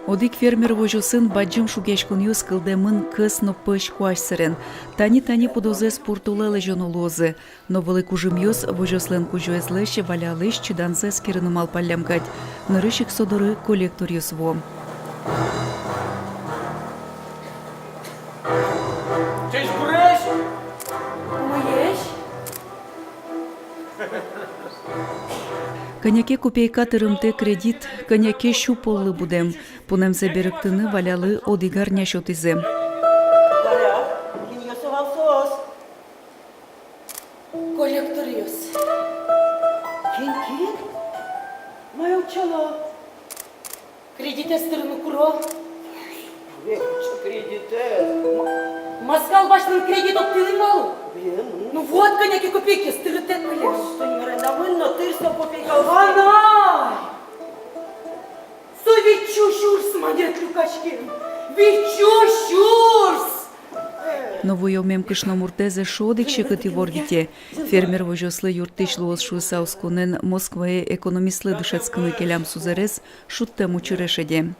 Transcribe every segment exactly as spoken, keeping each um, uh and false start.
Одӥг фермер возёсын бадӟым шугъяськонъёс кылдэмын кӧс но пӧсь куазь сэрен. Тани-тани пудозэс пуртолэ лэзёно луозы. Но вылӥ кужымъёс возёслэн кузёезлэсь, Валялэсь чиданзэ эскерыны малпаллям кадь. Нырысь ик со доры коллекторъёс вуо. Ӟечбуресь! Умоесь! Кӧня ке копейка тырымтэ кредит, кӧня ке сю поллы будэм. Пунэмзэ берыктыны Валялы одӥг арня сётӥзы. Валя, кинъёс вал соос? Коллекторъёс. Кин, кин? Мае утчало? Кредитэз тырыны куро. Кредитэз? М-, Москал басьтыны кредит октылӥм вал. Ну вот, кӧня ке копейкаез тырытэк кылем. Со вить сю сюрс манет люкаськем. Вить сю сюрс! Но вуэмем кышномуртэз эшшо одӥг секыт ивор вите. Фермер возёслы юрттӥсь луоз шуыса осконэн Москвае экономистлы дышетскыны келям сузэрез шудтэм учыре шедем.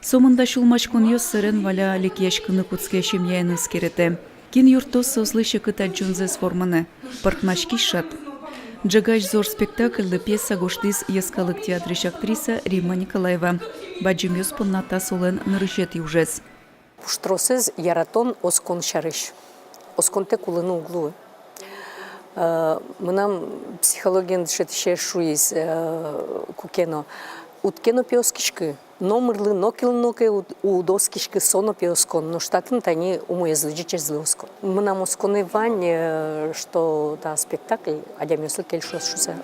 Сомында сюлмаськонъёс сэрен Валя лекъяськыны кутске семьяеныз керетэ. Кин юрттоз соослы секыт адӟонзэс вормыны? Пӧртмаськись шат. «Ӝегась зор» спектакльлы пьеса гожтӥз Йӧскалык театрысь актриса Римма Николаева. Бадӟымъёс понна та солэн нырысетӥ ужез. Пуштросэз яратон оскон сярысь. Осконтэк улыны уг луы. Э, мынам психологиен дышетӥсез шуиз, э, куке но, уд ке но пе оскиськы, номырлы нокинлы но ке уд-, уд оскиськы, со но пе оскон, нош татын тани умоезлы, ӟечезлы оскон. Мынам осконэ вань, э, что та спектакль адямиослы кельшоз шуыса.